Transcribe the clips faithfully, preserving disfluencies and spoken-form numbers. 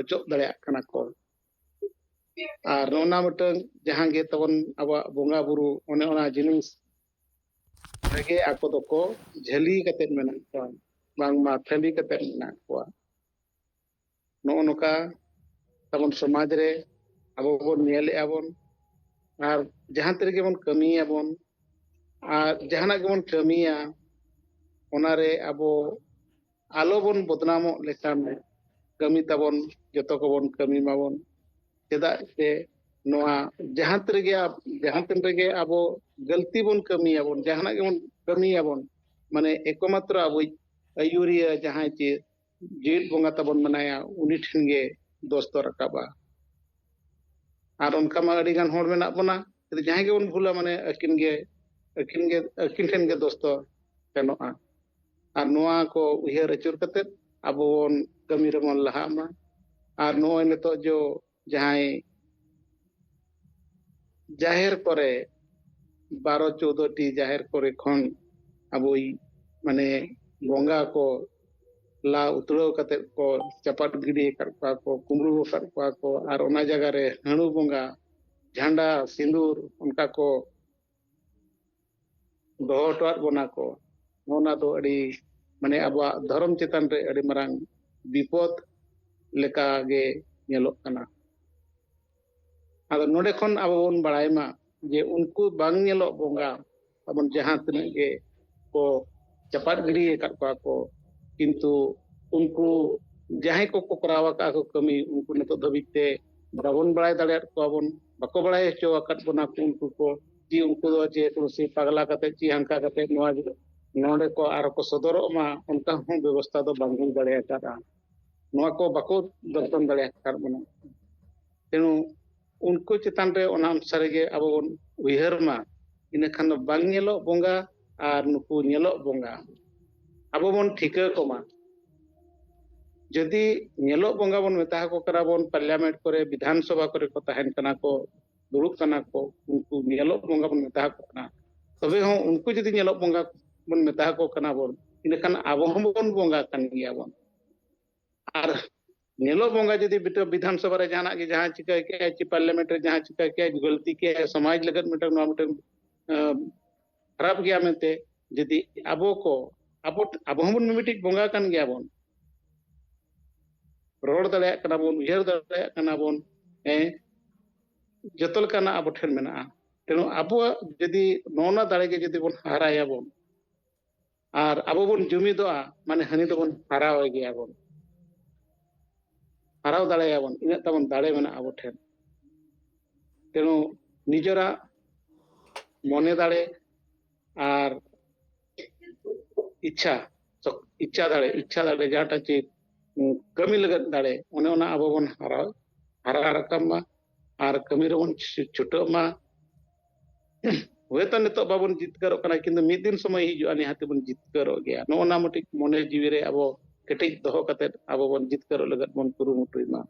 ᱚᱪᱚᱜ ᱫᱟᱲᱮᱭᱟᱜ ᱠᱟᱱᱟ ᱠᱚ᱾ ᱟᱨ ᱱᱚᱜᱼᱚ ᱱᱟ ᱢᱤᱫᱴᱟᱝ ᱡᱟᱦᱟᱸ ᱜᱮ ᱛᱟᱵᱚᱱ ᱟᱵᱚᱣᱟᱜ ᱵᱚᱸᱜᱟ ᱵᱩᱨᱩ, ᱚᱱᱮ ᱚᱱᱟ ᱡᱤᱱᱤᱥ ᱨᱮᱜᱮ ᱟᱠᱚ ᱫᱚᱠᱚ ᱡᱷᱟᱹᱞᱤ ᱠᱟᱛᱮᱫ ᱢᱮᱱᱟᱜ ᱠᱚᱣᱟ, ᱵᱟᱝᱢᱟ ᱠᱷᱟᱹᱞᱤ ᱠᱟᱛᱮᱫ ᱢᱮᱱᱟᱜ ᱠᱚᱣᱟ᱾ ᱱᱚᱜᱼᱚ ᱱᱚᱝᱠᱟ ᱛᱟᱵᱚᱱ ᱥᱚᱢᱟᱡᱽ ᱨᱮ ᱟᱵᱚ ᱵᱚᱱ ᱧᱮᱞᱮᱫᱼᱟ ᱵᱚᱱ᱾ ᱟᱨ ᱡᱟᱦᱟᱸ ᱛᱤ ᱨᱮᱜᱮ ᱵᱚᱱ ᱠᱟᱹᱢᱤᱭᱟᱵᱚᱱ, ᱟᱨ ᱡᱟᱦᱟᱱᱟᱜ ᱜᱮᱵᱚᱱ ᱠᱟᱹᱢᱤᱭᱟ, ᱚᱱᱟᱨᱮ ᱟᱵᱚ ᱟᱞᱚ ᱵᱚᱱ ᱵᱚᱫᱱᱟᱢᱚᱜ ᱞᱮᱠᱟᱱ ᱠᱟᱹᱢᱤ ᱛᱟᱵᱚᱱ ᱡᱚᱛᱚ ᱠᱚᱵᱚᱱ ᱠᱟᱹᱢᱤ ᱢᱟᱵᱚᱱ᱾ ᱪᱮᱫᱟᱜ ᱥᱮ ᱱᱚᱣᱟ ᱡᱟᱦᱟᱸ ᱛᱤ ᱨᱮᱜᱮ ᱟᱵ-, ᱡᱟᱦᱟᱸ ᱛᱤᱱ ᱨᱮᱜᱮ ᱟᱵᱚ ᱜᱟᱹᱞᱛᱤ ᱵᱚᱱ ᱠᱟᱹᱢᱤᱭᱟᱵᱚᱱ, ᱡᱟᱦᱟᱱᱟᱜ ᱜᱮᱵᱚᱱ ᱠᱟᱹᱢᱤᱭᱟᱵᱚᱱ, ᱢᱟᱱᱮ ᱮᱠᱢᱟᱛᱨᱚ ᱟᱵᱚᱭᱤᱡ ᱟᱹᱭᱩᱨᱤᱭᱟᱹ ᱡᱟᱦᱟᱸᱭ ᱪᱮ ᱡᱤᱣᱤᱫ ᱵᱚᱸᱜᱟ ᱛᱟᱵᱚᱱ ᱢᱮᱱᱟᱭᱟ, ᱩᱱᱤ ᱴᱷᱮᱱ ᱜᱮ ᱫᱳᱥ ᱫᱚ ᱨᱟᱠᱟᱵᱼᱟ᱾ ᱟᱨ ᱚᱱᱠᱟ ᱢᱟ ᱟᱹᱰᱤ ᱜᱟᱱ ᱦᱚᱲ ᱢᱮᱱᱟᱜ ᱵᱚᱱᱟ, ᱡᱟᱦᱟᱸᱭ ᱜᱮᱵᱚᱱ ᱵᱷᱩᱞᱟ, ᱢᱟᱱᱮ ᱟᱹᱠᱤᱱ ᱜᱮ, ᱟᱹᱠᱤᱱ ᱜᱮ, ᱟᱹᱠᱤᱱ ᱴᱷᱮᱱ ᱜᱮ ᱫᱳᱥ ᱫᱚ ᱥᱮᱱᱚᱜᱼᱟ᱾ ᱟᱨ ᱱᱚᱣᱟ ᱠᱚ ᱩᱭᱦᱟᱹᱨ ᱟᱹᱪᱩᱨ ᱠᱟᱛᱮᱫ ᱟᱵᱚ ᱵᱚᱱ ᱠᱟᱹᱢᱤ ᱨᱮᱵᱚᱱ ᱞᱟᱦᱟᱜ ᱢᱟ᱾ ᱟᱨ ᱱᱚᱜᱼᱚᱭ ᱱᱤᱛᱚᱜ ᱡᱚ ᱡᱟᱦᱟᱸᱭ ᱡᱟᱦᱮᱨ ᱠᱚᱨᱮ, ᱵᱟᱨᱚ ᱪᱳᱫᱽᱫᱳ ᱴᱤ ᱡᱟᱦᱮᱨ ᱠᱚᱨᱮ ᱠᱷᱚᱱ ᱟᱵᱚᱭ, ᱢᱟᱱᱮ, ᱵᱚᱸᱜᱟ ᱠᱚ ᱞᱟ ᱩᱛᱲᱟᱹᱣ ᱠᱟᱛᱮᱫ ᱠᱚ ᱪᱟᱯᱟᱫ ᱜᱤᱰᱤ ᱟᱠᱟᱫ ᱠᱚᱣᱟ ᱠᱚ, ᱠᱩᱢᱵᱽᱲᱩ ᱟᱠᱟᱫ ᱠᱚᱣᱟ ᱠᱚ, ᱟᱨ ᱚᱱᱟ ᱡᱟᱭᱜᱟ ᱨᱮ ᱦᱟᱹᱬᱩ ᱵᱚᱸᱜᱟ, ᱡᱷᱟᱱᱰᱟ, ᱥᱤᱸᱫᱩᱨ ᱚᱱᱠᱟ ᱠᱚ ᱫᱚᱦᱚ ᱦᱚᱴᱚᱣᱟᱫ ᱵᱚᱱᱟ ᱠᱚ᱾ ᱱᱚᱜᱼᱚ ᱱᱟ ᱫᱚ ᱟᱹᱰᱤ, ᱢᱟᱱᱮ, ᱟᱵᱚᱣᱟᱜ ᱫᱷᱚᱨᱚᱢ ᱪᱮᱛᱟᱱ ᱨᱮ ᱟᱹᱰᱤ ᱢᱟᱨᱟᱝ ᱵᱤᱯᱚᱫ ᱞᱮᱠᱟ ᱜᱮ ᱧᱮᱞᱚᱜ ᱠᱟᱱᱟ᱾ ᱟᱫᱚ ᱱᱚᱰᱮ ᱠᱷᱚᱱ ᱟᱵᱚ ᱵᱚᱱ ᱵᱟᱲᱟᱭ ᱢᱟ ᱡᱮ ᱩᱱᱠᱩ ᱵᱟᱝ ᱧᱮᱞᱚᱜ ᱵᱚᱸᱜᱟ ᱛᱟᱵᱚᱱ ᱡᱟᱦᱟᱸ ᱛᱤᱱᱟᱹᱜ ᱜᱮ ᱠᱚ ᱪᱟᱯᱟᱫ ᱜᱤᱰᱤ ᱟᱠᱟᱫ ᱠᱚᱣᱟ ᱠᱚ, ᱠᱤᱱᱛᱩ ᱩᱱᱠᱩ ᱡᱟᱦᱟᱸᱭ ᱠᱚᱠᱚ ᱠᱚᱨᱟᱣ ᱟᱠᱟᱫ ᱠᱚ ᱠᱟᱹᱢᱤ, ᱩᱱᱠᱩ ᱱᱤᱛᱚᱜ ᱫᱷᱟᱹᱵᱤᱡ ᱛᱮ ᱵᱟᱵᱚᱱ ᱵᱟᱲᱟᱭ ᱫᱟᱲᱮᱭᱟᱫ ᱠᱚᱣᱟ ᱵᱚᱱ, ᱵᱟᱠᱚ ᱵᱟᱲᱟᱭ ᱦᱚᱪᱚ ᱟᱠᱟᱫ ᱵᱚᱱᱟ ᱠᱚ ᱩᱱᱠᱩ ᱠᱚ, ᱡᱮ ᱩᱱᱠᱩ ᱫᱚ ᱡᱮ ᱠᱳᱱᱳ ᱥᱮ ᱯᱟᱜᱽᱞᱟ ᱠᱟᱛᱮ ᱪᱮ ᱦᱟᱱᱠᱟ ᱠᱟᱛᱮ ᱱᱚᱣᱟ ᱱᱚᱰᱮ ᱠᱚ ᱟᱨᱚ ᱠᱚ ᱥᱚᱫᱚᱨᱚᱜ ᱢᱟ, ᱚᱱᱠᱟ ᱦᱚᱸ ᱵᱮᱵᱚᱥᱛᱷᱟ ᱫᱚ ᱵᱟᱝ ᱦᱩᱭ ᱫᱟᱲᱮ ᱟᱠᱟᱫᱼᱟ᱾ ᱱᱚᱣᱟ ᱠᱚ ᱵᱟᱠᱚ ᱫᱚᱨᱥᱚᱱ ᱫᱟᱲᱮ ᱟᱠᱟᱫ ᱵᱚᱱᱟ᱾ ᱛᱮᱬᱩ ᱩᱱᱠᱩ ᱪᱮᱛᱟᱱ ᱨᱮ ᱚᱱᱟ ᱚᱱᱩᱥᱟᱨᱤ ᱜᱮ ᱟᱵᱚ ᱵᱚᱱ ᱩᱭᱦᱟᱹᱨ ᱢᱟ᱾ ᱤᱱᱟᱹ ᱠᱷᱟᱱ ᱫᱚ ᱵᱟᱝ ᱧᱮᱞᱚᱜ ᱵᱚᱸᱜᱟ ᱟᱨ ᱱᱩᱠᱩ ᱧᱮᱞᱚᱜ ᱵᱚᱸᱜᱟ ᱟᱵᱚ ᱵᱚᱱ ᱴᱷᱤᱠᱟᱹ ᱠᱚᱢᱟ᱾ ᱡᱩᱫᱤ ᱧᱮᱞᱚᱜ ᱵᱚᱸᱜᱟ ᱵᱚᱱ ᱢᱮᱛᱟ ᱟᱠᱚ ᱠᱟᱱᱟ ᱵᱚᱱ, ᱯᱟᱨᱞᱤᱭᱟᱢᱮᱱᱴ ᱠᱚᱨᱮ, ᱵᱤᱫᱷᱟᱱ ᱥᱚᱵᱷᱟ ᱠᱚᱨᱮ ᱠᱚ ᱛᱟᱦᱮᱱ ᱠᱟᱱᱟ ᱠᱚ, ᱫᱩᱲᱩᱵ ᱠᱟᱱᱟ ᱠᱚ, ᱩᱱᱠᱩ ᱧᱮᱞᱚᱜ ᱵᱚᱸᱜᱟ ᱵᱚᱱ ᱢᱮᱛᱟ ᱟᱠᱚ ᱠᱟᱱᱟ, ᱛᱚᱵᱮ ᱦᱚᱸ ᱩᱱᱠᱩ ᱡᱩᱫᱤ ᱧᱮᱞᱚᱜ ᱵᱚᱸᱜᱟ ᱵᱚᱱ ᱢᱮᱛᱟ ᱟᱠᱚ ᱠᱟᱱᱟ ᱵᱚᱱ, ᱤᱱᱟᱹᱠᱷᱟᱱ ᱟᱵᱚ ᱦᱚᱸᱵᱚᱱ ᱵᱚᱸᱜᱟ ᱠᱟᱱ ᱜᱮᱭᱟ ᱵᱚᱱ᱾ ᱟᱨ ᱧᱮᱞᱚᱜ ᱵᱚᱸᱜᱟ ᱡᱩᱫᱤ ᱵᱤᱴᱟᱹ-, ᱵᱤᱫᱷᱟᱱ ᱥᱚᱵᱷᱟ ᱨᱮ ᱡᱟᱦᱟᱱᱟᱜ ᱜᱮ, ᱡᱟᱦᱟᱸ ᱪᱤᱠᱟᱹ ᱠᱮᱜᱼᱟᱭ, ᱪᱮ ᱯᱟᱨᱞᱟᱢᱮᱱᱴ ᱨᱮ ᱡᱟᱦᱟᱸ ᱪᱤᱠᱟᱹ ᱠᱮᱜᱼᱟᱭ, ᱜᱟᱹᱞᱛᱤ ᱠᱮᱜᱼᱟᱭ, ᱥᱚᱢᱟᱡᱽ ᱞᱟᱹᱜᱤᱫ ᱢᱤᱫᱴᱟᱝ, ᱱᱚᱣᱟ ᱢᱤᱫᱴᱟᱝ, ᱟᱸ, ᱠᱷᱟᱨᱟᱯ ᱜᱮᱭᱟ ᱢᱮᱱᱛᱮ, ᱡᱩᱫᱤ ᱟᱵᱚ ᱠᱚ, ᱟᱵᱚ, ᱟᱵᱚ ᱦᱚᱸᱵᱚᱱ ᱢᱤᱢᱤᱫᱴᱤᱡ ᱵᱚᱸᱜᱟ ᱠᱟᱱ ᱜᱮᱭᱟ ᱵᱚᱱ, ᱨᱚᱲ ᱫᱟᱲᱮᱭᱟᱜ ᱠᱟᱱᱟ ᱵᱚᱱ, ᱩᱭᱦᱟᱹᱨ ᱫᱟᱲᱮᱭᱟᱜ ᱠᱟᱱᱟ ᱵᱚᱱ, ᱦᱮᱸ, ᱡᱚᱛᱚ ᱞᱮᱠᱟᱱᱟᱜ ᱟᱵᱚ ᱴᱷᱮᱱ ᱢᱮᱱᱟᱜᱼᱟ᱾ ᱛᱮᱱᱩ ᱟᱵᱚᱣᱟᱜ ᱡᱩᱫᱤ ᱱᱚᱜᱼᱚ ᱱᱟ ᱫᱟᱲᱮ ᱜᱮ ᱡᱩᱫᱤ ᱵᱚᱱ ᱦᱟᱨᱟᱭᱟᱵᱚᱱ, ᱟᱨ ᱟᱵᱚ ᱵᱚᱱ ᱡᱩᱢᱤᱫᱚᱜᱼᱟ, ᱢᱟᱱᱮ ᱦᱟᱹᱱᱤ ᱫᱚᱵᱚᱱ ᱦᱟᱨᱟᱣ ᱜᱮᱭᱟ ᱵᱚᱱ, ᱦᱟᱨᱟᱣ ᱫᱟᱲᱮᱭᱟᱵᱚᱱ, ᱤᱱᱟᱹᱜ ᱛᱟᱵᱚᱱ ᱫᱟᱲᱮ ᱢᱮᱱᱟᱜᱼᱟ ᱟᱵᱚ ᱴᱷᱮᱱ᱾ ᱛᱮᱱᱩ ᱱᱤᱡᱮᱨᱟᱜ ᱢᱚᱱᱮ ᱫᱟᱲᱮ ᱟᱨ ᱤᱪᱪᱷᱟ, ᱥᱚᱠ-, ᱤᱪᱪᱷᱟ ᱫᱟᱲᱮ, ᱤᱪᱪᱷᱟ ᱫᱟᱲᱮ ᱡᱟᱦᱟᱸᱴᱟᱜ ᱪᱮᱫ, ᱩᱸ, ᱠᱟᱹᱢᱤ ᱞᱟᱹᱜᱤᱫ ᱫᱟᱲᱮ, ᱚᱱᱮ ᱚᱱᱟ ᱟᱵᱚ ᱵᱚᱱ ᱦᱟᱨᱟ, ᱦᱟᱨᱟ ᱨᱟᱠᱟᱵ ᱢᱟ ᱟᱨ ᱠᱟᱹᱢᱤ ᱨᱮᱵᱚᱱ ᱪᱷᱩ-, ᱪᱷᱩᱴᱟᱹᱜ ᱢᱟ᱾ ᱦᱚᱭᱛᱚ ᱱᱤᱛᱚᱜ ᱵᱟᱵᱚᱱ ᱡᱤᱛᱠᱟᱹᱨᱚᱜ ᱠᱟᱱᱟ, ᱠᱤᱱᱛᱩ ᱢᱤᱫ ᱫᱤᱱ ᱥᱚᱢᱚᱭ ᱦᱤᱡᱩᱜᱼᱟ, ᱱᱤᱦᱟᱹᱛ ᱵᱚᱱ ᱡᱤᱛᱠᱟᱹᱨᱚᱜ ᱜᱮᱭᱟ᱾ ᱱᱚᱜᱼᱚ ᱱᱟ ᱢᱤᱫᱴᱤᱡ ᱢᱚᱱᱮ ᱡᱤᱣᱤ ᱨᱮ ᱟᱵᱚ ᱠᱮᱴᱮᱡ ᱫᱚᱦᱚ ᱠᱟᱛᱮᱫ ᱟᱵᱚ ᱵᱚᱱ ᱡᱤᱛᱠᱟᱹᱨᱚᱜ ᱞᱟᱹᱜᱤᱫ ᱵᱚᱱ ᱠᱩᱨᱩᱢᱩᱴᱩᱭ ᱢᱟ᱾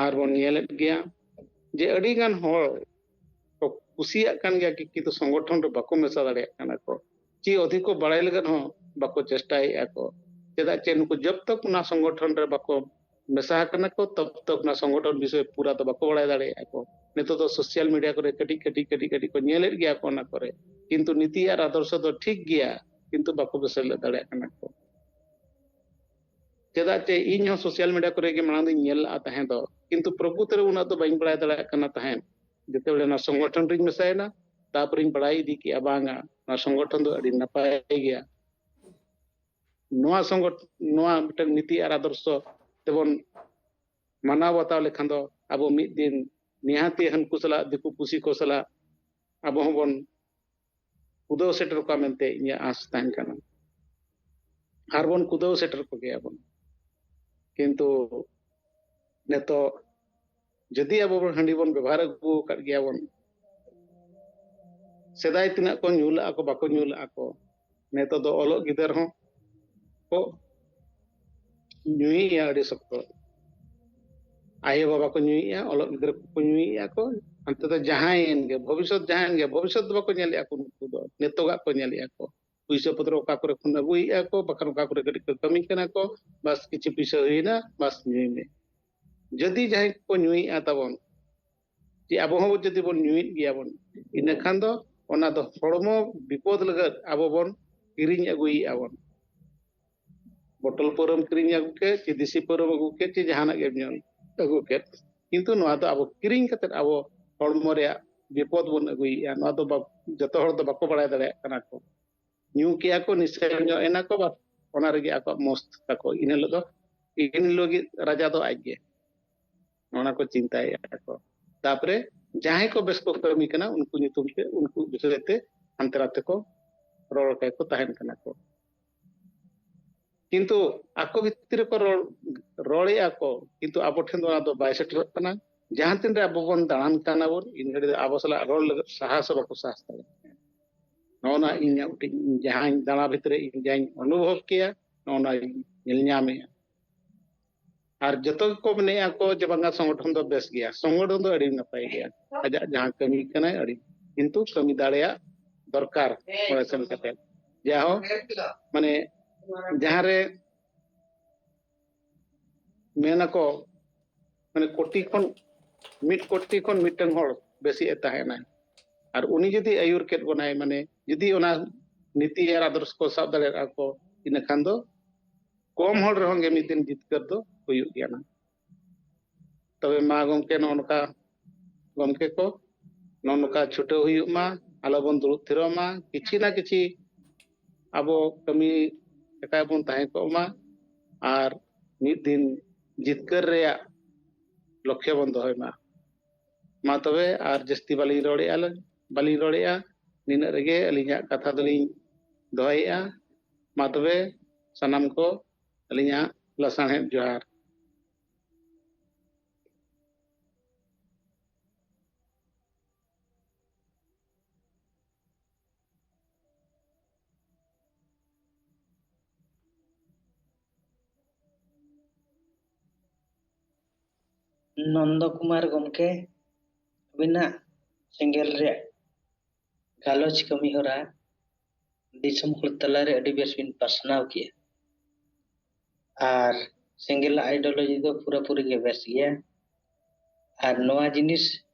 ᱟᱨ ᱵᱚᱱ ᱧᱮᱞᱮᱫ ᱜᱮᱭᱟ ᱡᱮ ᱟᱹᱰᱤ ᱜᱟᱱ ᱦᱚᱲ ᱠᱚ ᱠᱩᱥᱤᱭᱟᱜ ᱠᱟᱱ ᱜᱮᱭᱟ, ᱠᱤ-, ᱠᱤᱱᱛᱩ ᱥᱚᱝᱜᱚᱴᱷᱚᱱ ᱨᱮ ᱵᱟᱠᱚ ᱢᱮᱥᱟ ᱫᱟᱲᱮᱭᱟᱜ ᱠᱟᱱᱟ ᱠᱚ, ᱪᱮᱫ ᱚᱫᱷᱤᱠ ᱠᱚ ᱵᱟᱲᱟᱭ ᱞᱟᱹᱜᱤᱫ ᱦᱚᱸ ᱵᱟᱠᱚ ᱪᱮᱥᱴᱟᱭᱮᱫᱼᱟ ᱠᱚ᱾ ᱪᱮᱫᱟᱜ ᱪᱮ ᱱᱩᱠᱩ ᱡᱚᱵ ᱛᱚᱠ ᱚᱱᱟ ᱥᱚᱝᱜᱚᱴᱷᱚᱱ ᱨᱮ ᱵᱟᱠᱚ ᱢᱮᱥᱟ ᱟᱠᱟᱱᱟ ᱠᱚ, ᱛᱚᱵ ᱛᱚᱠ ᱚᱱᱟ ᱥᱚᱝᱜᱚᱴᱷᱚᱱ ᱵᱤᱥᱚᱭ ᱯᱩᱨᱟ ᱫᱚ ᱵᱟᱠᱚ ᱵᱟᱲᱟᱭ ᱫᱟᱲᱮᱭᱟᱜᱼᱟ ᱠᱚ᱾ ᱱᱤᱛᱚᱜ ᱫᱚ ᱥᱳᱥᱟᱞ ᱢᱤᱰᱤᱭᱟ ᱠᱚᱨᱮ ᱠᱟᱹᱴᱤᱡ ᱠᱟᱹᱴᱤᱡ ᱠᱟᱹᱴᱤᱡ ᱠᱟᱹᱴᱤᱡ ᱠᱚ ᱧᱮᱞᱮᱫ ᱜᱮᱭᱟ ᱠᱚ ᱚᱱᱟ ᱠᱚᱨᱮ, ᱠᱤᱱᱛᱩ ᱱᱤᱛᱤ ᱟᱨ ᱟᱫᱚᱨᱥᱚ ᱫᱚ ᱴᱷᱤᱠ ᱜᱮᱭᱟ, ᱠᱤᱱᱛᱩ ᱵᱟᱠᱚ ᱥᱮᱞᱮᱫ ᱫᱟᱲᱮᱭᱟᱜ ᱠᱟᱱᱟ ᱠᱚ᱾ ᱪᱮᱫᱟᱜ ᱪᱮ ᱤᱧ ᱦᱚᱸ ᱥᱳᱥᱟᱞ ᱢᱤᱰᱤᱭᱟ ᱠᱚᱨᱮ ᱜᱮ ᱢᱟᱲᱟᱝ ᱫᱚᱧ ᱧᱮᱞ ᱞᱟᱜᱼᱟ ᱛᱟᱦᱮᱸ ᱫᱚ, ᱠᱤᱱᱛᱩ ᱯᱨᱚᱠᱨᱤᱛ ᱨᱮ ᱩᱱᱟᱹᱜ ᱫᱚ ᱵᱟᱹᱧ ᱵᱟᱲᱟᱭ ᱫᱟᱲᱮᱭᱟᱜ ᱠᱟᱱᱟ ᱛᱟᱦᱮᱸᱫ᱾ ᱡᱮᱛᱮ ᱵᱮᱲᱮ ᱱᱚᱣᱟ ᱥᱚᱝᱜᱚᱴᱷᱚᱱ ᱨᱤᱧ ᱢᱮᱥᱟᱭᱮᱱᱟ, ᱛᱟᱨᱯᱚᱨᱮᱧ ᱵᱟᱲᱟᱭ ᱤᱫᱤ ᱠᱮᱜᱼᱟ, ᱵᱟᱝᱟ, ᱱᱚᱣᱟ ᱥᱚᱝᱜᱚᱴᱷᱚᱱ ᱫᱚ ᱟᱹᱰᱤ ᱱᱟᱯᱟᱭ ᱜᱮᱭᱟ᱾ ᱱᱚᱣᱟ ᱥᱚᱝᱜᱚᱴ-, ᱱᱚᱣᱟ ᱢᱤᱫᱴᱟᱝ ᱱᱤᱛᱤ ᱟᱨ ᱟᱫᱚᱨᱥᱚ ᱛᱮᱵᱚᱱ ᱢᱟᱱᱟᱣ ᱵᱟᱛᱟᱣ ᱞᱮᱠᱷᱟᱱ ᱫᱚ ᱟᱵᱚ ᱢᱤᱫ ᱫᱤᱱ ᱱᱤᱦᱟᱹᱛᱤ ᱦᱟᱹᱱᱠᱩ ᱥᱟᱞᱟᱜ, ᱫᱤᱠᱩ ᱯᱩᱥᱤ ᱠᱚ ᱥᱟᱞᱟᱜ ᱟᱵᱚ ᱦᱚᱸᱵᱚᱱ ᱠᱩᱫᱟᱹᱣ ᱥᱮᱴᱮᱨ ᱠᱚᱣᱟ ᱢᱮᱱᱛᱮ ᱤᱧᱟᱹᱜ ᱟᱸᱥ ᱛᱟᱦᱮᱱ ᱠᱟᱱᱟ᱾ ᱟᱨ ᱵᱚᱱ ᱠᱩᱫᱟᱹᱣ ᱥᱮᱴᱮᱨ ᱠᱚᱜᱮᱭᱟ ᱵᱚᱱ᱾ ᱠᱤᱱᱛᱩ ᱱᱤᱛᱚᱜ ᱡᱩᱫᱤ ᱟᱵᱚ ᱵᱚᱱ ᱦᱟᱺᱰᱤ ᱵᱚᱱ ᱵᱮᱵᱚᱦᱟᱨ ᱟᱹᱜᱩ ᱟᱠᱟᱫ ᱜᱮᱭᱟ ᱵᱚᱱ, ᱥᱮᱫᱟᱭ ᱛᱤᱱᱟᱹᱜ ᱠᱚ ᱧᱩ ᱞᱟᱜᱼᱟ ᱠᱚ, ᱵᱟᱠᱚ ᱧᱩ ᱞᱟᱜᱼᱟ ᱠᱚ, ᱱᱤᱛᱚᱜ ᱫᱚ ᱚᱞᱚᱜ ᱜᱤᱫᱟᱹᱨ ᱦᱚᱸ ᱠᱚ ᱧᱩᱭᱮᱫᱼᱟ ᱟᱹᱰᱤ ᱥᱚᱠᱛᱚ᱾ ᱟᱭᱳ ᱵᱟᱵᱟ ᱠᱚ ᱧᱩᱭᱮᱫᱼᱟ, ᱚᱞᱚᱜ ᱜᱤᱫᱽᱨᱟᱹ ᱠᱚᱠᱚ ᱧᱩᱭᱮᱫᱼᱟ ᱠᱚ, ᱦᱟᱱᱛᱮ ᱫᱚ ᱡᱟᱦᱟᱸᱭᱮᱱ ᱜᱮ, ᱵᱷᱚᱵᱤᱥᱥᱚᱛ ᱡᱟᱦᱟᱸᱭᱮᱱ ᱜᱮ, ᱵᱷᱚᱵᱤᱥᱥᱚᱛ ᱫᱚ ᱵᱟᱠᱚ ᱧᱮᱞᱮᱫᱼᱟ ᱠᱚ, ᱱᱩᱠᱩ ᱫᱚ ᱱᱤᱛᱚᱜᱟᱜ ᱠᱚ ᱧᱮᱞᱮᱫᱼᱟ ᱠᱚ᱾ ᱯᱩᱭᱥᱟᱹ ᱯᱚᱛᱨᱚ ᱚᱠᱟ ᱠᱚᱨᱮ ᱠᱷᱚᱱ ᱟᱹᱜᱩᱭᱮᱫᱼᱟ ᱠᱚ, ᱵᱟᱠᱷᱟᱱ ᱚᱠᱟ ᱠᱚᱨᱮ ᱠᱟᱹᱴᱤᱡ ᱠᱚ ᱠᱟᱹᱢᱤ ᱠᱟᱱᱟ ᱠᱚ, ᱵᱟᱥ ᱠᱤᱪᱷᱩ ᱯᱩᱭᱥᱟᱹ ᱦᱩᱭᱮᱱᱟ, ᱵᱟᱥ ᱧᱩᱭ ᱢᱮ᱾ ᱡᱩᱫᱤ ᱡᱟᱦᱟᱸᱭ ᱠᱚ ᱧᱩᱭᱮᱫᱼᱟ ᱛᱟᱵᱚᱱ, ᱡᱮ ᱟᱵᱚ ᱦᱚᱸ ᱡᱩᱫᱤ ᱵᱚᱱ ᱧᱩᱭᱮᱫ ᱜᱮᱭᱟ ᱵᱚᱱ, ᱤᱱᱟᱹ ᱠᱷᱟᱱ ᱫᱚ ᱚᱱᱟ ᱫᱚ ᱦᱚᱲᱢᱚ ᱵᱤᱯᱚᱫ ᱞᱟᱹᱜᱤᱫ ᱟᱵᱚ ᱵᱚᱱ ᱠᱤᱨᱤᱧ ᱟᱹᱜᱩᱭᱮᱫᱼᱟ ᱵᱚᱱ᱾ ᱵᱚᱴᱚᱞ ᱯᱟᱹᱣᱨᱟᱹᱢ ᱠᱤᱨᱤᱧ ᱟᱹᱜᱩ ᱠᱮᱫ, ᱪᱮ ᱫᱮᱥᱤ ᱯᱟᱹᱣᱨᱟᱹᱢ ᱟᱹᱜᱩ ᱠᱮᱫ, ᱪᱮ ᱡᱟᱦᱟᱱᱟᱜ ᱜᱮᱢ ᱧᱩ ᱟᱹᱜᱩ ᱠᱮᱫ, ᱠᱤᱱᱛᱩ ᱱᱚᱣᱟ ᱫᱚ ᱟᱵᱚ ᱠᱤᱨᱤᱧ ᱠᱟᱛᱮᱫ ᱟᱵᱚ ᱦᱚᱲᱢᱚ ᱨᱮᱭᱟᱜ ᱵᱤᱯᱚᱫ ᱵᱚᱱ ᱟᱹᱜᱩᱭᱮᱫᱼᱟ᱾ ᱱᱚᱣᱟ ᱫᱚ ᱵᱟ-, ᱡᱚᱛᱚ ᱦᱚᱲ ᱫᱚ ᱵᱟᱠᱚ ᱵᱟᱲᱟᱭ ᱫᱟᱲᱮᱭᱟᱜ ᱠᱟᱱᱟ ᱠᱚ᱾ ᱧᱩ ᱠᱮᱜᱼᱟ ᱠᱚ, ᱱᱤᱥᱟᱹ ᱧᱚᱜ ᱮᱱᱟ ᱠᱚ, ᱵᱟᱥ ᱚᱱᱟ ᱨᱮᱜᱮ ᱟᱠᱚᱣᱟᱜ ᱢᱚᱥᱛ ᱛᱟᱠᱚ᱾ ᱤᱱᱟᱹ ᱦᱤᱞᱳᱜ ᱫᱚ, ᱤᱱ ᱦᱤᱞᱳᱜ ᱜᱮ ᱨᱟᱡᱟ ᱫᱚ ᱟᱡ ᱜᱮ᱾ ᱚᱱᱟ ᱠᱚ ᱪᱤᱱᱛᱟᱹᱭᱮᱫᱼᱟ ᱠᱚ᱾ ᱛᱟᱯᱚᱨᱮ ᱡᱟᱦᱟᱸᱭ ᱠᱚ ᱵᱮᱥ ᱠᱚ ᱠᱟᱹᱢᱤ ᱠᱟᱱᱟ, ᱩᱱᱠᱩ ᱧᱩᱛᱩᱢ ᱛᱮ, ᱩᱱᱠᱩ ᱵᱤᱥᱚᱭ ᱛᱮ ᱦᱟᱱᱛᱮ ᱱᱟᱛᱮ ᱠᱚ ᱨᱚᱲ ᱠᱟᱭ ᱠᱚ ᱛᱟᱦᱮᱱ ᱠᱟᱱᱟ ᱠᱚ᱾ ᱠᱤᱱᱛᱩ ᱟᱠᱚ ᱵᱷᱤᱛᱨᱤ ᱨᱮᱠᱚ ᱨᱚᱲ, ᱨᱚᱲᱮᱜᱼᱟ ᱠᱚ, ᱠᱤᱱᱛᱩ ᱟᱵᱚ ᱴᱷᱮᱱ ᱫᱚ ᱚᱱᱟ ᱫᱚ ᱵᱟᱭ ᱥᱮᱴᱮᱨᱚᱜ ᱠᱟᱱᱟ᱾ ᱡᱟᱦᱟᱸ ᱛᱤᱱ ᱨᱮ ᱟᱵᱚ ᱵᱚᱱ ᱫᱟᱬᱟᱱ ᱠᱟᱱᱟ ᱵᱚᱱ, ᱤᱱ ᱜᱷᱟᱹᱲᱤᱡ ᱫᱚ ᱟᱵᱚ ᱥᱟᱞᱟᱜ ᱨᱚᱲ ᱞᱟᱹᱜᱤᱫ ᱥᱟᱦᱟᱥ ᱦᱚᱸ ᱵᱟᱠᱚ ᱥᱟᱦᱟᱥ ᱫᱟᱲᱮᱭᱟᱜ ᱠᱟᱱᱟ᱾ ᱱᱚᱜᱼᱚ ᱱᱟ ᱤᱧᱟᱹᱜ ᱢᱤᱫᱴᱤᱡ, ᱤᱧ ᱡᱟᱦᱟᱸᱧ ᱫᱟᱬᱟ ᱵᱷᱤᱛᱨᱤ ᱤᱧ ᱡᱟᱦᱟᱸᱧ ᱚᱱᱩᱵᱷᱚᱵ ᱠᱮᱭᱟ, ᱱᱚᱜᱼᱚ ᱱᱟᱧ ᱧᱮᱞ ᱧᱟᱢᱮᱜᱼᱟ᱾ ᱟᱨ ᱡᱚᱛᱚ ᱜᱮᱠᱚ ᱢᱮᱱᱮᱜᱼᱟ ᱠᱚ ᱡᱮ ᱵᱟᱝᱟ, ᱥᱚᱝᱜᱚᱴᱷᱚᱱ ᱫᱚ ᱵᱮᱥ ᱜᱮᱭᱟ᱾ ᱥᱚᱝᱜᱚᱴᱷᱚᱱ ᱫᱚ ᱟᱹᱰᱤ ᱱᱟᱯᱟᱭ ᱜᱮᱭᱟ, ᱟᱡᱟᱜ ᱡᱟᱦᱟᱸ ᱠᱟᱹᱢᱤ ᱠᱟᱱᱟᱭ ᱟᱹᱰᱤ, ᱠᱤᱱᱛᱩ ᱠᱟᱹᱢᱤ ᱫᱟᱲᱮᱭᱟᱜ ᱫᱚᱨᱠᱟᱨ ᱚᱸᱰᱮ ᱥᱮᱱ ᱠᱟᱛᱮ᱾ ᱡᱟᱦᱳ, ᱢᱟᱱᱮ ᱡᱟᱦᱟᱸ ᱨᱮ ᱢᱮᱱᱟᱠᱚ, ᱢᱟᱱᱮ ᱠᱳᱴᱤ ᱠᱷᱚᱱ, ᱢᱤᱫ ᱠᱳᱴᱤ ᱠᱷᱚᱱ ᱢᱤᱫᱴᱟᱝ ᱦᱚᱲ ᱵᱮᱥᱤ ᱮ ᱛᱟᱦᱮᱱᱟᱭ᱾ ᱟᱨ ᱩᱱᱤ ᱡᱩᱫᱤ ᱟᱹᱭᱩᱨ ᱠᱮᱫ ᱵᱚᱱᱟᱭ, ᱢᱟᱱᱮ ᱡᱩᱫᱤ ᱚᱱᱟ ᱱᱤᱛᱤ ᱟᱨ ᱟᱫᱚᱨᱥ ᱠᱚ ᱥᱟᱵ ᱫᱟᱲᱮᱭᱟᱜᱼᱟ ᱠᱚ, ᱤᱱᱟᱹ ᱠᱷᱟᱱ ᱫᱚ ᱠᱚᱢ ᱦᱚᱲ ᱨᱮᱦᱚᱸ ᱜᱮ ᱢᱤᱫ ᱫᱤᱱ ᱡᱤᱛᱠᱟᱹᱨ ᱫᱚ ᱦᱩᱭᱩᱜ ᱜᱮᱭᱟ ᱱᱟᱜ᱾ ᱛᱚᱵᱮ ᱢᱟ ᱜᱚᱢᱠᱮ, ᱱᱚᱜᱼᱚ ᱱᱚᱝᱠᱟ ᱜᱚᱢᱠᱮ ᱠᱚ, ᱱᱚᱜᱼᱚ ᱱᱚᱝᱠᱟ ᱪᱷᱩᱴᱟᱹᱣ ᱦᱩᱭᱩᱜ ᱢᱟ, ᱟᱞᱚ ᱵᱚᱱ ᱫᱩᱲᱩᱵ ᱛᱷᱤᱨᱚᱜ ᱢᱟ, ᱠᱤᱪᱷᱤ ᱱᱟ ᱠᱤᱪᱷᱤ ᱟᱵᱚ ᱠᱟᱹᱢᱤ ᱞᱮᱠᱟ ᱵᱚᱱ ᱛᱟᱦᱮᱸ ᱠᱚᱜ ᱢᱟ, ᱟᱨ ᱢᱤᱫ ᱫᱤᱱ ᱡᱤᱛᱠᱟᱹᱨ ᱨᱮᱭᱟᱜ ᱞᱚᱠᱠᱷᱮ ᱵᱚᱱ ᱫᱚᱦᱚᱭ ᱢᱟ᱾ ᱢᱟ ᱛᱚᱵᱮ, ᱟᱨ ᱡᱟᱹᱥᱛᱤ ᱵᱟᱹᱞᱤᱧ ᱨᱚᱲᱮᱜᱼᱟ, ᱵᱟᱹᱞᱤᱧ ᱨᱚᱲᱮᱜᱼᱟ, ᱱᱤᱱᱟᱹᱜ ᱨᱮᱜᱮ ᱟᱹᱞᱤᱧᱟᱜ ᱠᱟᱛᱷᱟ ᱫᱚᱞᱤᱧ ᱫᱚᱦᱚᱭᱮᱜᱼᱟ᱾ ᱢᱟ ᱛᱚᱵᱮ, ᱥᱟᱱᱟᱢ ᱠᱚ ᱟᱹᱞᱤᱧᱟᱜ ᱞᱟᱥᱟᱬᱦᱮᱫ ᱡᱚᱦᱟᱨ᱾ ᱱᱚᱱᱫᱚ ᱠᱩᱢᱟᱨ ᱜᱚᱢᱠᱮ, ᱟᱹᱵᱤᱱᱟᱜ ᱥᱮᱸᱜᱮᱞ ᱨᱮᱭᱟᱜ ᱜᱟᱞᱚᱪ ᱠᱟᱹᱢᱤ ᱦᱚᱨᱟ ᱫᱤᱥᱚᱢ ᱦᱚᱲ ᱛᱟᱞᱟᱨᱮ ᱟᱹᱰᱤ ᱵᱮᱥ ᱵᱤᱱ ᱯᱟᱥᱱᱟᱣ ᱠᱮᱜᱼᱟ᱾ ᱟᱨ ᱥᱮᱸᱜᱮᱞᱟᱜ ideology ᱫᱚ ᱯᱩᱨᱟᱹᱯᱩᱨᱤ ᱜᱮ ᱵᱮᱥ ᱜᱮᱭᱟ᱾ ᱟᱨ ᱱᱚᱣᱟ ᱡᱤᱱᱤᱥ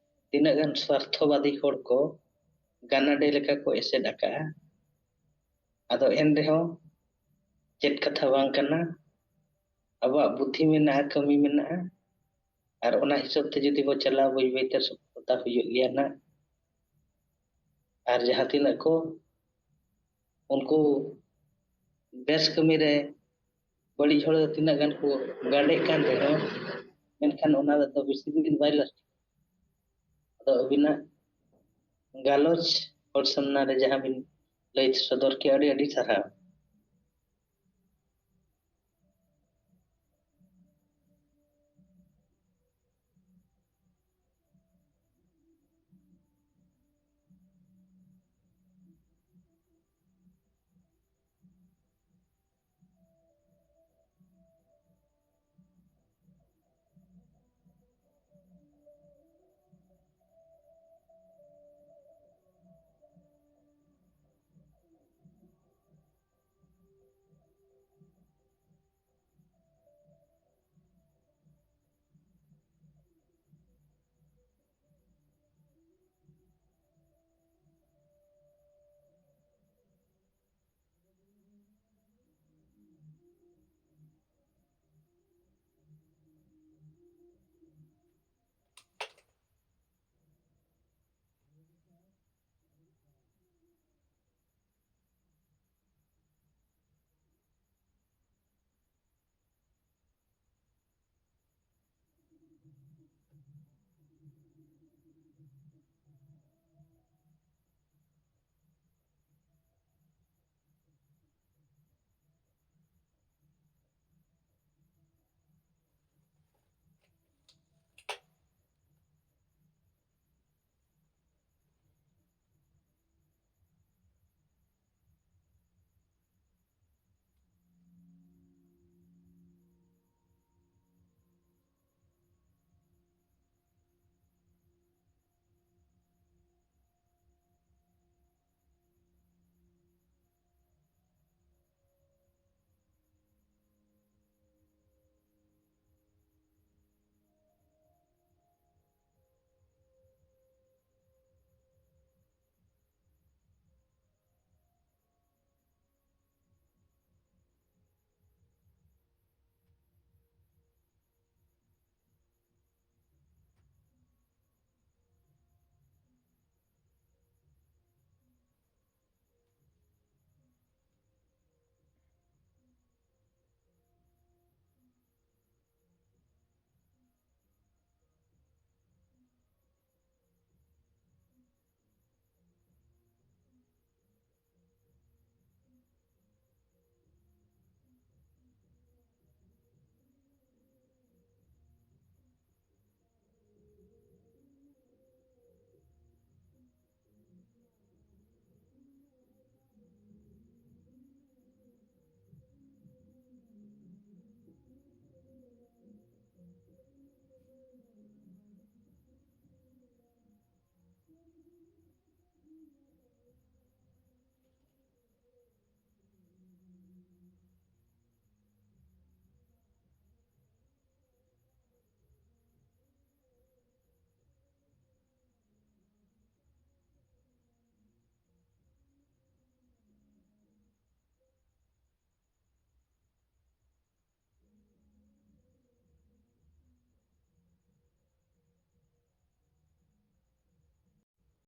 ᱛᱤᱱᱟᱹᱜ ᱜᱟᱱ ᱥᱣᱟᱨᱛᱷᱚᱵᱟᱫᱤ ᱦᱚᱲ ᱠᱚ ᱜᱟᱱᱟᱰᱮ ᱞᱮᱠᱟ ᱠᱚ ᱮᱥᱮᱫ ᱟᱠᱟᱜᱼᱟ᱾ ᱟᱫᱚ ᱮᱱ ᱨᱮᱦᱚᱸ ᱪᱮᱫ ᱠᱟᱛᱷᱟ ᱵᱟᱝ ᱠᱟᱱᱟ, ᱟᱵᱚᱣᱟᱜ ᱵᱩᱫᱽᱫᱷᱤ ᱢᱮᱱᱟᱜᱼᱟ, ᱠᱟᱹᱢᱤ ᱢᱮᱱᱟᱜᱼᱟ, ᱟᱨ ᱚᱱᱟ ᱦᱤᱥᱟᱹᱵ ᱛᱮ ᱡᱩᱫᱤ ᱵᱚ ᱪᱟᱞᱟᱣ, ᱵᱟᱹᱭ ᱵᱟᱹᱭᱛᱮ ᱥᱚᱯᱷᱚᱞᱛᱟ ᱦᱩᱭᱩᱜ ᱜᱮᱭᱟ ᱱᱟᱜ᱾ ᱟᱨ ᱡᱟᱦᱟᱸ ᱛᱤᱱᱟᱹᱜ ᱠᱚ ᱩᱱᱠᱩ ᱵᱮᱥ ᱠᱟᱹᱢᱤ ᱨᱮ ᱵᱟᱹᱲᱤᱡ ᱦᱚᱲ ᱫᱚ ᱛᱤᱱᱟᱹᱜ ᱜᱟᱱ ᱠᱚ ᱜᱟᱸᱰᱮᱜ ᱠᱟᱱ ᱨᱮᱦᱚᱸ, ᱢᱮᱱᱠᱷᱟᱱ ᱚᱱᱟ ᱫᱚ ᱵᱮᱥᱤ ᱫᱤᱱ ᱵᱟᱭ ᱞᱟᱥᱴ᱾ ᱟᱫᱚ ᱟᱹᱵᱤᱱᱟᱜ ᱜᱟᱞᱚᱪ ᱦᱚᱲ ᱥᱟᱢᱱᱟ ᱨᱮ ᱡᱟᱦᱟᱸ ᱵᱤᱱ ᱞᱟᱹᱭ ᱥᱚᱫᱚᱨ ᱠᱮᱜᱼᱟ, ᱟᱹᱰᱤ ᱟᱹᱰᱤ ᱥᱟᱨᱦᱟᱣ᱾